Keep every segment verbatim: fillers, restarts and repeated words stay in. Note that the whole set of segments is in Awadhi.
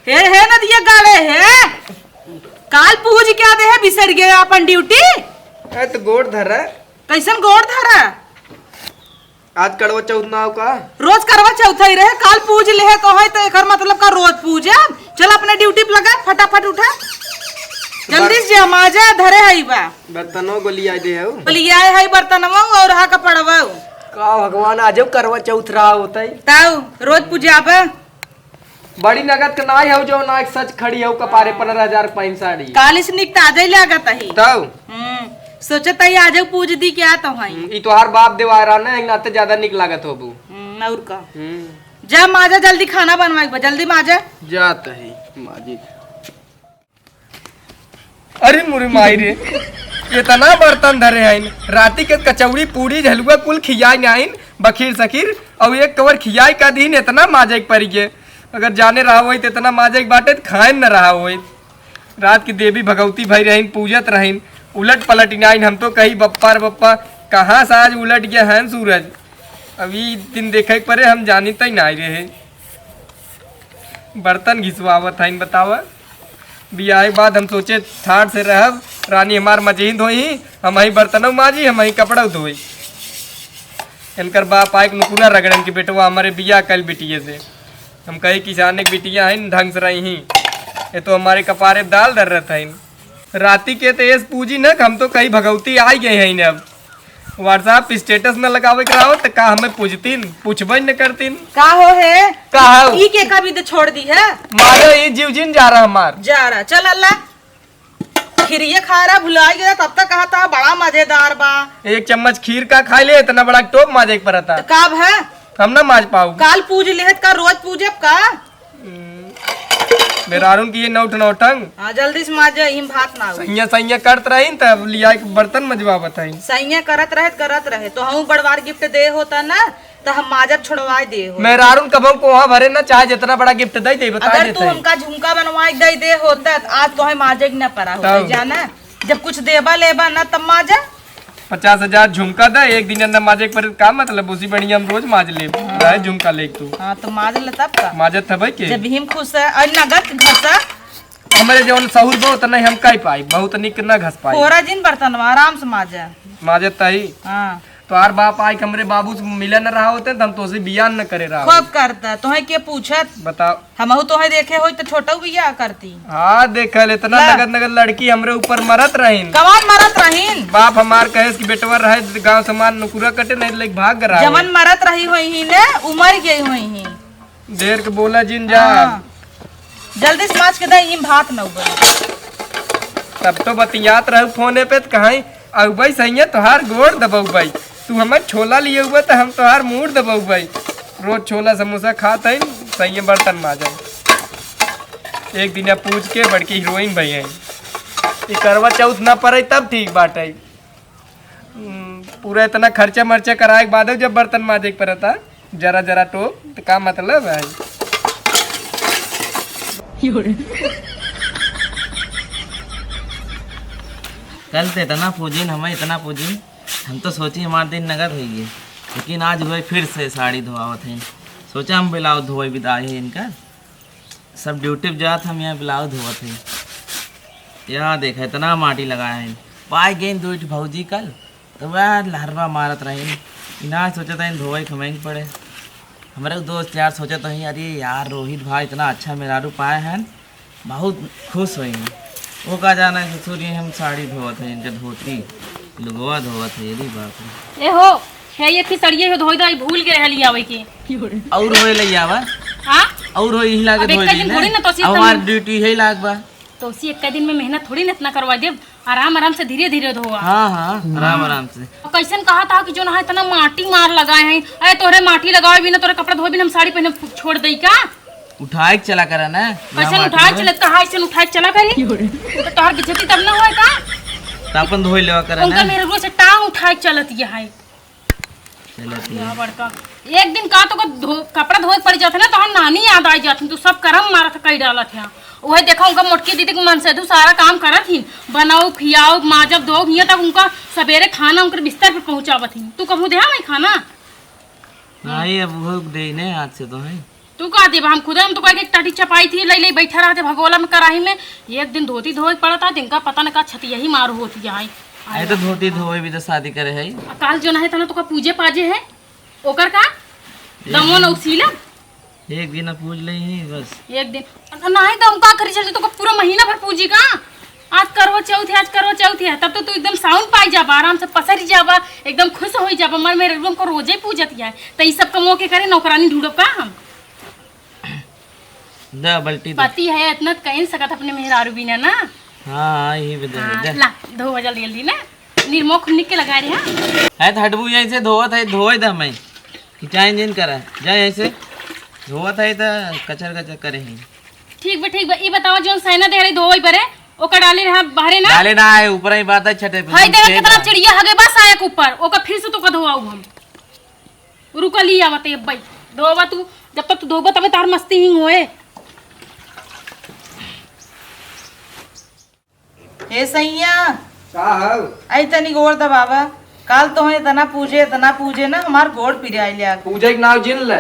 ए हे नदिया गाड़े हे, काल पूज क्या दे है, बिसर गए अपन ड्यूटी। ए तो गोड़ धरा। कैसन गोड़ धरा? आज करवा चौथ ना हो का? रोज करवा चौथ ही रहे, काल पूज ले है तो है तो एकर मतलब का रोज पूजे? चल अपने ड्यूटी पे लगा, फटाफट उठा, जल्दी से जे हम आ जाए, धरे है बा। बर्तनो गोलिया दे हो। गोलिया है बर्तनवा और हा कपड़वा। का भगवान, आज करवा चौथ रहा होता है। ताऊ रोज पूजाबा। बड़ी नगद के नाई हऊ, जो ना एक सच खड़ी हऊ, कपारे पन्द्रह हजार के पहिन साड़ी। काली से निक ताजा ही लागत ही। तब? हम्म, सोचत ही आजउ पूज दी क्या तो हई। हम्म, ई तोहार बाप देवारा ना, एक नाते ज्यादा निक लागत होबू। हम्म, और का? हम्म। जा माजा, जल्दी खाना बनवाई बा, जल्दी माजा। जात ही माजी। अरे मोरे माई रे, इतना बर्तन धरे हईन, राती के कचौड़ी, पूड़ी, झलुआ कुल खियाई नाइन, बखीर सखीर, और एक कवर खियाई का दीन, इतना माजे के पड़ी गे। अगर जाने रहा होई तो इतना माजे के बाटे तो खाए न रहा होई। रात की देवी भगवती भई रहीन, पूजत रहीन, उलट पलट नाइन। हम तो कही बप्पा रे बप्पा, कहाँ से आज उलट गया है सूरज। अब ई दिन देखे के परे, हम जानी तई नाई रहे। बर्तन घिसवावत हईन, बतावा। बियाह के बाद हम सोचे ठाट से रहब, रानी हमार मजही धोई, हमही बर्तनौ माजी, हमही कपड़ौ धोई। इनकर बाप आइक नुकुरा रगड़न कि बेटवा हमरे बियाह कल बिटिये से। हम कही किसाने के बिटिया हईन, ढंग से रही। ये तो हमरे कपारे दाल धर रहत हईन। राती के तो एस पूजी न, हम तो कही भगवती आई गई हईन अब। WhatsApp पे status न लगावे के रहो, त का हमें पूछतीन, पूछबे न करतीन? का हो हे? का हो? ई के का विध छोड़ दी है? मारो, ई जीव जिन जा रहा हमार। जा रहा, चल अल्लाह। खीरिये खा रहा, भुला गया, तब तक कहा था बड़ा मजेदार बा। एक चम्मच खीर का खाई ले, इतना बड़ा टोप माजे के परता। त का है? हम ना माज पाऊ। काल पूज लेहत का, रोज पूजब का? हम्म। मेहरारून की ये नौठ नौठंग। हाँ, जल्दी से माजे, इम भात ना हो। सैया, सैया करत रहीन, तब लिया के बर्तन मजवावत हईन। सैया करत रहे, करत रहे, तो हम बड़वार gift दे होता ना, तो हम माजब छोड़वाए दे हो। मेहरारून कबहू कोहा भरे ना, चाहे जितना बड़ा gift दे दे, बता अगर देते तू हैं। हमका झुमका बनवाए दे दे होता, तो आज तोहे माजे के ना पड़ा होता, तब। जाना, जब कुछ देबा लेबा ना, तब माजा। पचास हजार झुमका दे, एक दिन अंदर माजे के परे का मतलब, उसी बढ़िया हम रोज माज लेब। हाँ। रहे झुमका लेके तू। हाँ, तो माज ले तब का? माजत हबै के? जब हिम खुश है, और नगद घसा। हमरे जौन सहूर बा, उतना ही हम कई पाई, बहुत निक ना घस पाई। थोड़ा जिन बर्तनवा, आराम से माजा। माजत तही। हाँ। तोहार बाप आइक हमरे बाबू से मिले न रहा होते, त हम तोसे बियाह न करे रहा खूब होते। करता, तोहे के पूछत? बताओ। हमहू तोहे देखे होई त छोटऊ बियाह करती। हाँ, देखल, इतना ला। नगद नगद लड़की हमरे ऊपर मरत रहीन। कमान मरत रहीन? बाप हमार कहेस कि बेटवा रहे गाँव समाज नुकुरा कटे, नहीं त लेके भाग रहा जवन होई। मरत रही होई ही ने, उ मर गई होई ही। ढेर के बोला जिन जा। हाँ। जल्दी से माज के दे, ई भात न उबल। तब तो बतियात रहू फोने पे, त कहीं अउबई सैया तोहार गोड़ दबउबई। तू हमर छोला लिए हुआ त हम तोहार मूड़ दबउबई। रोज छोला समोसा खात हईन, सैया बर्तन माजन। एक दिन पूछ के बड़की हीरोइन भई हईन। ई करवा चौथ ना पड़े तब ठीक बाटे। हम्म, पूरा इतना खर्चा मर्चा कराए के बादो जब बर्तन माजे के पड़ता, जरा जरा टोप, त का मतलब है? कल त इतना पूजिन, हमें इतना पूजिन, हम तो सोची हमार दिन नगद होइए, लेकिन आज हुए फिर से साड़ी धोआवत हैं। सोचा हम ब्लाउज धोए बिदाई है इनका। सब ड्यूटी पे जात, हम यहाँ ब्लाउज धोवत हई। यहाँ देखा, इतना माटी लगाए हैं। पाए गई दो ठो भौजी कल, तो वह लहरवा मारत रही। इनाज सोचत हई धोए खमेंग पड़े। हमारे दोस्त यार सोचत हई, "अरे यार, रोहित भाई इतना अच्छा मेहरारू पाए हैं, बहुत खुश होई।" वो का जाना है, ससुर, ये हम साड़ी धोवत हई, इनका धोती, लुगवा धोवत हई। अरे बाप रे। ए हो, हे ये फिसड़िए हो धोई धाई भूल गए हली आवे के। और होए ले आवा। हाँ? और होए यही लागे अब धोई एक दिन लेना। थोड़ी ना तो अब हमार ड्यूटी है लाग बा। तो उसी एक दिन में मेहनत थोड़ी ना इतना करवा देब। आराम आराम से धीरे धीरे धोआ। हाँ, हाँ, आराम आराम से। अब कैसन कहा था कि जो ना इतना माटी मार लगाए हैं। अरे तोहरे माटी लगावे बिना, तोहरे कपड़ा धोए बिना हम साड़ी पहने छोड़ दई का? उठाए के चला करा ना। कैसन उठाए के चलत, कहाँ ऐसन उठाए के चला करी? तो तोहर बेइज्जती तब ना होए का? तो अपन धोई लेवा करा उनका ना। मेरे रोज से टांग उठाए के चलत ये है। चलत ये। क्या बड़का। एक दिन का तो को धो-, कपड़ा धोए के पड़ जात है ना, तोहर नानी याद आ जात है, तू सब करम मारत कई डालत है। ओहे देखा उनका मोटकी दीदी के मन से तू सारा काम करत ही, बनाओ, खियाओ, माजब, धो, हियां तक उनका सवेरे खाना उनकर बिस्तर पे पहुंचावत ही। तू कहूँ दे हमें खाना? नहीं, अब वो देने हाथ से तो है। तू का देबा? हम खुदे, हम तो कह के एक टाटी चपाई थी, ले ले बैठा रहते भगोला में, कराही में। एक दिन धोती धोए के पड़ता, जिनका पता न का छतिया ही मार होती है। अरे तो धोती धोए भी तो शादी करे है। आ काल जो ना है तना तो का पूजे पाजे है, ओकर का एक दमो दिन, न उसीला। एक दिन पूज ले ही बस। एक दिन नहीं तो हम का करी, चलते तो का पूरा महीना भर पूजी का। आज करवा चौथ है, आज करवा चौथ है, तब तो तू एकदम साउंड पाई जाबा, आराम से पसरी जाबा, एकदम खुश होई जाबा। मन में एकदम को रोजे पूजत है, तो ई सब कमो के करे नौकरानी ढूंढब का हम? द बल्टी द। पति है इतना कह न सकत अपने मेहरारू बिना ना। हाँ, हाँ, यही बदल हाँ, दे। ला, धोवा जल्दी जल्दी ना। निरमो खुन्नी के लगा रहे हैं। है तो हटबू यहीं से धोवत है, धोए द मैं। कि चाहे जिन करा, जा यहीं से। धोवत है तो कचर कचर करे हैं। ठीक बा, ठीक बा। ई बतावा जोन सैना दे रही धोवे बरे, ओका डाले रहा बाहरे ना? डाले ना है, ऊपर ही बात है छते पे। हाय देखा कितना चिड़िया हगे बा साया के ऊपर, ओका फिर से तो का धोवाऊ हम। रुका ली आवत है भाई, धोबा तू, जब तक तू धोबा तबे तार मस्ती ही होए। ए सैया, का हौ? आई तनी गोड़ दबावा। काल तोहे इतना पूजे, इतना पूजे ना, हमार गोड़ पिराई लिया। पूजे के नाव जिन ले।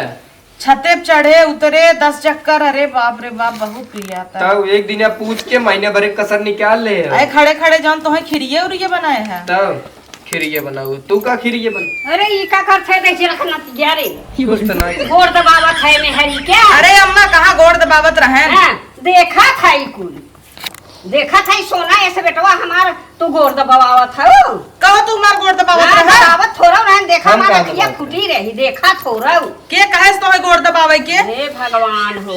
छते पे चढ़े उतरे दस चक्कर, अरे बाप रे बाप, बहुत पिराता। तब एक दिन या पूछ के महीने भर एक कसर निकाल ले। अरे खड़े खड़े जौन तोहे खिरिये उरिये बनाए हैं। तब खिरिये बनाऊ, तू का खिरिये बन? अरे ई का करत है, देखिए रखना तिया रे। कुछ तो नहीं। गोड़ दबावत है मेहरी क्या? अरे अम्मा, कहाँ गोड़ दबावत रहे? हाँ, देखा था ई कुल। देखत है सोना, ऐसे बेटवा हमार तू गोड़ दबावत हौ। कहो तू हमार गोड़ दबावत हाँ, रहे? दबावत थोड़ा रहन, देखा हम हमार का अखिया दबावत फूटी रही, देखा थोड़ा। के कहे से तोहे गोड़ दबावे के? हे भगवान हो,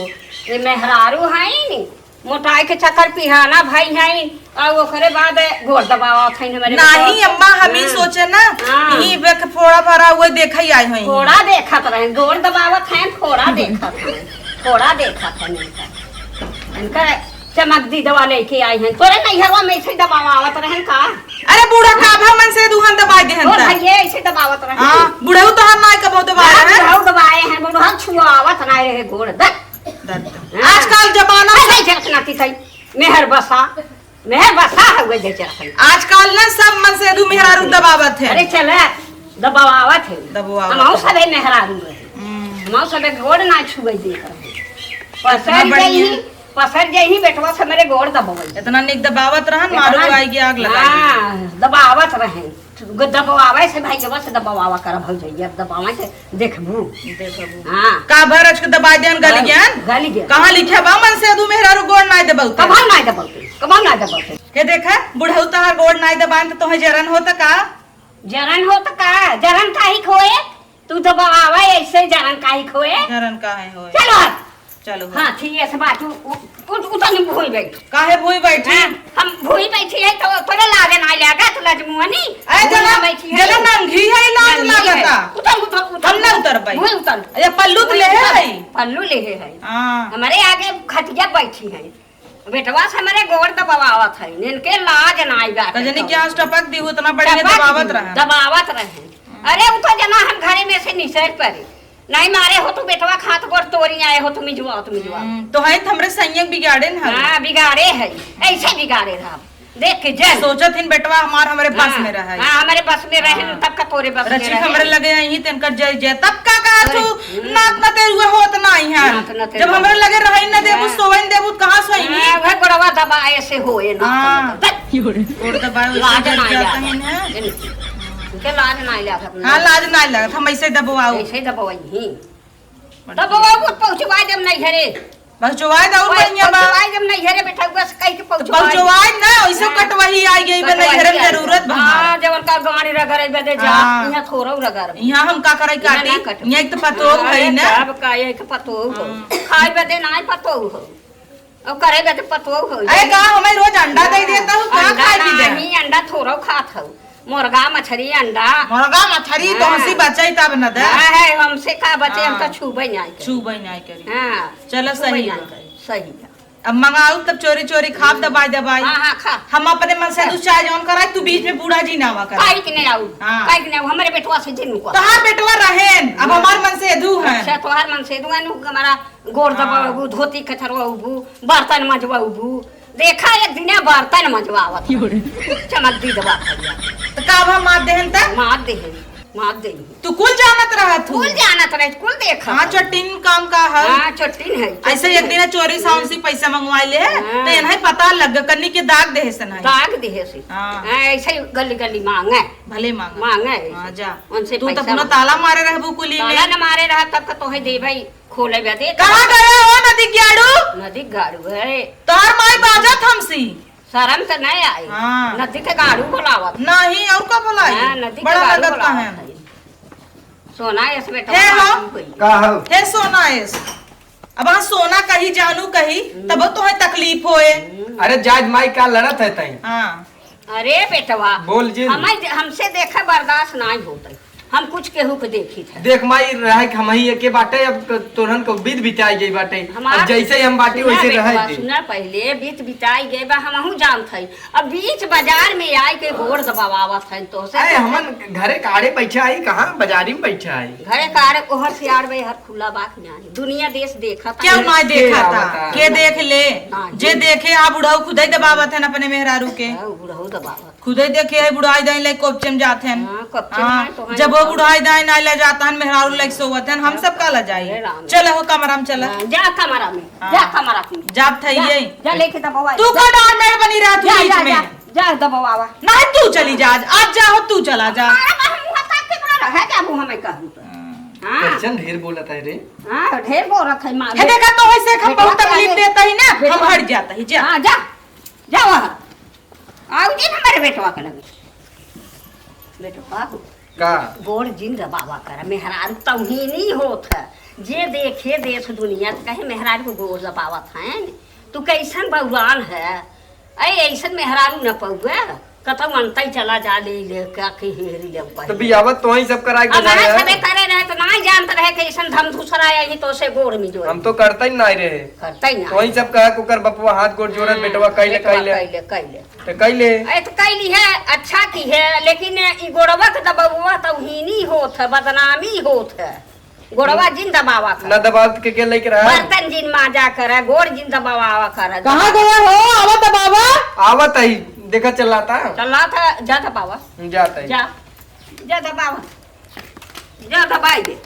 ये मेहरारू है नी, मोटाई के चक्कर पिहाना भाई है, और ओकरे बाद गोड़ दबावत है हमारे नहीं बेटवा। अम्मा, हम ही हाँ। सोचे ना, हाँ। ई बे के फोड़ा भरा हुए देखे ही आए हैं। फोड़ा देखत रहे, गोड़ दबावत है, फोड़ा देखत है, फोड़ा देखत है इनका। इनका चमक दी दवा लेके आई हैं। तोरे नैहरवा में ऐसे दबावा आवत रहन का? अरे बूढ़ा का भा मन से दुहन दबाई देहन ओ त। भैये ऐसे दबावत रहन। हाँ, बुढ़ऊ तोहार नाई कबो दबाए हाँ, हैं। बुढ़ऊ दबाए हैं, बुढ़ऊ छुआवत नाई रहे गोड़। दे। दे, दे। हाँ। आजकल जमाना अरे से भाई झलक नाती सही। मेहर बसा, मेहर बसा है वो जैसे रखन। आजकल ना सब मन से दू मेहरारू दबावत है। अरे चले, दबावत है। दबावत हमहू है। सबे मेहरारू रहे। हम्म। हमहू सबे गोड़ ना छुए देत रहे। इतना पसर बढ़िया। गई पसर जइही बेटवा से मेरे गोड़ दबवई। इतना निक दबावत रहन, इतना मारू आई के आग लगा दी। हाँ, दबावत रहन। दबवावे से भैया से दबवावा कर भौजैया, दबावे से देखबू। देखबू। हाँ। का भर अचके दबा देन गली हाँ, ज्ञान? गली ज्ञान। कहाँ लिखे बा मन से दू मेहरारू गोड़ नाय दबावते? कबहू नाय दबावते, कबहू नाय दबावते। हे देखा, बुढ़ऊ तहार गोड़ नाय दबान त तोहे जरन होत का? जरन होत का? जरन काहे खोए? तू दबावे ऐसे जरन काहे खोए? जरन काहे होए? चलो हट। चलो हट। हाँ, ठीक है, बात उ-, उ-, उत-, उतन भूई बैठ। काहे भूई बैठी? हाँ, हम भूई बैठी है तो तोरे लागे ना लगा, तो लजमुआनी। अरे भूई जना, बैठी है। जना नंगी है, लाज नंगी है। लागता। उतन, उतन, उतन। हम ना उतर पाई। भूई उतन। अरे पल्लू तो भूई ले उतन। है। पल्लू ले है। हाँ। हमारे आगे खटिया बैठी है। बेटवा से हमरे गोड़ दबावत है, इनके लाज नाई बाटे। कजनी के आँच टपक दी, उतना बढ़िया टपक दबावत दी, रहे। दबावत रहे। अरे, उ तो जना हम घरे में से निसर पड़े। नहीं मारे हो तू बेटवा खात गोड़ तोरी आए हो, तू मिजवा, तू मिजवा। हम्म, तो है तो हमरे संयम बिगाड़े न हवे। हाँ, बिगाड़े है, ऐसे बिगाड़े रहा। देख के जन। सोचत हिन बेटवा हमार हमरे बस हाँ, में रहे। हाँ, हमरे बस में रहे, हाँ। तब का तोरे बस में रचिक रहे। हमरे लगे आई ही, तेनकर जय जय। तब का कहा अरे, तू, हम्म। नात न तेरुआ होत ना आई है। नात न तेरुआ। जब हमरे लगे रहे न देबू, हाँ। सोवे न देबू, कहाँ सोई? हाँ, वह गोड़वा दबाए से होए ना। हाँ। तब गोड़ दबाए, वैसे लाज डर ना जाता आया। है ना। इनके लाज ना आया था। हाँ, लाज ना लागत, हम ऐसे दबवाओ। ऐसे दबवाई ही। दबवाओ, वो पहुँचवा देम नहीं घरे। पहुँचवाए दे, और बढ़िया बा। पहुँचवाए देम नहीं घरे, बेटा, बस कह के पहुँचवाए। पहुँचवाए ना, ऐसे हाँ। कटवाही आई गई बा, नहीं घरे में जरूरत बा। हाँ, जवन का गाड़ी रगड़े बदे जा, हाँ। यहाँ थोड़ा रगड़। यहाँ हम का करे यहाँ काटी? ना कटो। यहाँ एक तो पतोह हाँ, है ना। सब का एक पतोह हो। हाँ। खाए बदे ना पतोह हो। अब करे बदे पतोह हो। अरे का हमें रोज अंडा दे देता हूँ, का अंडा खाए भी दे? नहीं, अंडा थोड़ा खात हूँ। मुर्गा, मछरी, अंडा। मुर्गा, मछरी तो हाँ। हमसे बचाई तब न दे। हाँ है, हमसे का बचे, हम तो हाँ। छूबे नहीं करी। छूबे नहीं करी। हाँ। चलो, छूबे सही नहीं बा। करी, सही है। अब मंगाऊ तब चोरी चोरी खाब दबाई दबाई। हाँ, हाँ, खा। हम अपने मन से खा। तू चाहे जौन कराए, तू बीच में बूढ़ा जी ना आवा कर। काहे के नहीं आऊ? हाँ। काहे के नहीं आऊ? हमारे बेटवा से जिन को। तोहार बेटवा रहेन, अब हाँ। हमार मन से दू है। अच्छा, तोहार मन से दू है, नु हमारा गोड़ हाँ। दबाऊ, धोती कचरवाऊ, बर्तन मजवाऊ। देखा एक दिने बर्तन मजवावत। यो रे। चमक दी दबा। तो का अब हम मार देहन त? मार देहन। मार देई। तू कुल जानत रहत हूँ। कुल जानत रहे, कुल देखत हाँ, हूँ। चोट्टिन काम का है। हाँ, चोट्टिन है, ऐसे चोट्टिन एक है। दिन चोरी साउंड से पैसा मंगवा ले, हाँ। तो इन्हें पता लग गया, कन्नी के दाग देहे से नहीं। दाग देहे से। हाँ। हाँ, ऐसे ही गली गली मांगे। भले मांगे। मांगे ऐसे। हाँ, जा। उनसे तू तो पैसा अपना मांगे। ताला मारे रहबू कुली ताला में। न मारे रहा तब तो तोहे दे भाई, खोले बे दे। कहाँ गया हो नदी गाड़ू? नदी गाड़ू है। तोहर माई बाजत हमसी। शरम त नहीं आई। हाँ। नदी के गाड़ू बोलावत। नहीं, और का बोलाई? हाँ, नदी के बड़ा गाड़ू लगत का बोलावत है। है। सोना एस बेटा हे हो। का हो? हे सोना एस। अब हाँ सोना कही, जानू कही, हम्म। तब तो है तकलीफ होए। हम्म। अरे जाज माई का लड़त है तई? हाँ। अरे बेटवा, बोल जी। हमें, हमसे देखा बर्दाश्त नहीं होता। हम कुछ केहू के देखी थे। देख माई, रहे के हमही एके बाटे, अब क-, तोरन को बीत बिताई गई बाटे। हमार अब जैसे ही हम बाटी सुना वैसे रहे बेटवा, दे। सुना पहले, बीत बिताई गए बा, हमहू जानत हई। अब बीच बाजार में आए के गोड़ दबावत हन तोहसे। अरे हमन घरे काड़े बैठा आई, कहाँ बाजारी में बैठा आई? घरे काड़े ओहर सियार बे हर खुला बात नहीं। दुनिया देश देखा था। क्यों ना के देखा था? आवता? के देख ले? हाँ, जे जी। देखे, आ बुढ़ऊ खुदे दबावत हन अपने मेहरारू के। हाँ, बुढ़ऊ दबावत। खुदे देखे है, बुढ़ाई दाई लाइक कोपचे में जात हन। हाँ, कोपचे में हाँ, तो है जब वो ना। बुढ़ाई दाई ना ले जाता हन, मेहरारू लाइक सोवत हन, हम सब का ला जाई? अरे राम। चल हो कमरा में चल। हाँ, जा कमरा में, हाँ। जा कमरा में। जात है जा, ये। जा लेके दबावा। तू जा। का डार में बनी रहा तू जा, बीच जा, में? जा, जा दबावा। नहीं तू चली जा, आज, आज जा हो तू चला जा। अरे बा, हम मुँह ताक के ना रहे, जा वो हमें कहू तो। हाँ। कैसन ढेर बोलत है रे? हाँ, ढेर बोलत है माँ। हे देखा तो वैसे हम बेटवा बहुत तकलीफ पहले देता ही ना, हम बेटवा हट जाता ही, जा। हाँ, जा, जा वहाँ। आउ दिन हमारे बेटवा के लगे। बेटवा हो। का? गोड़ जिन दबावा कर, मेहरारू तौहीनी होत है। जे देखे देश दुनिया त कहे मेहरारू को गोड़ दबावत हैं। तू कैसन बउरान है? ऐ ऐसन मेहरारू न पउए। कतौ अंतई चला जा ले ले, का के हेरी ले पाई। तो बियावत तो वही सब कराए के अब ना रहे। सबे करे रहे तो ना जानत रहे कैसन धम दूसरा आई तो से गोड़ में जो। हम तो करता ही ना रहे। करता ही ना। तो वही सब कहा कुकर बपुआ हाथ गोड़ जोड़त, हम्म, बेटवा कैले, बेटवा कैले। कैले, कैले। तो कैले। ए, तो कैली है, अच्छा की है, लेकिन ई गोड़वा के दबउआ तौहीनी होत है, बदनामी होत है। गोड़वा जिन दबावा कर। ना दबाव के, के लेके रहा? बर्तन जिन माजा कर, गोड़ जिन दबावा कर। कहाँ गया हो? आवा दबावा। आवत है, देखा चलाता। चलाता, जा दबावा। जाता है। जा, जा दबावा। जा दबाई दे।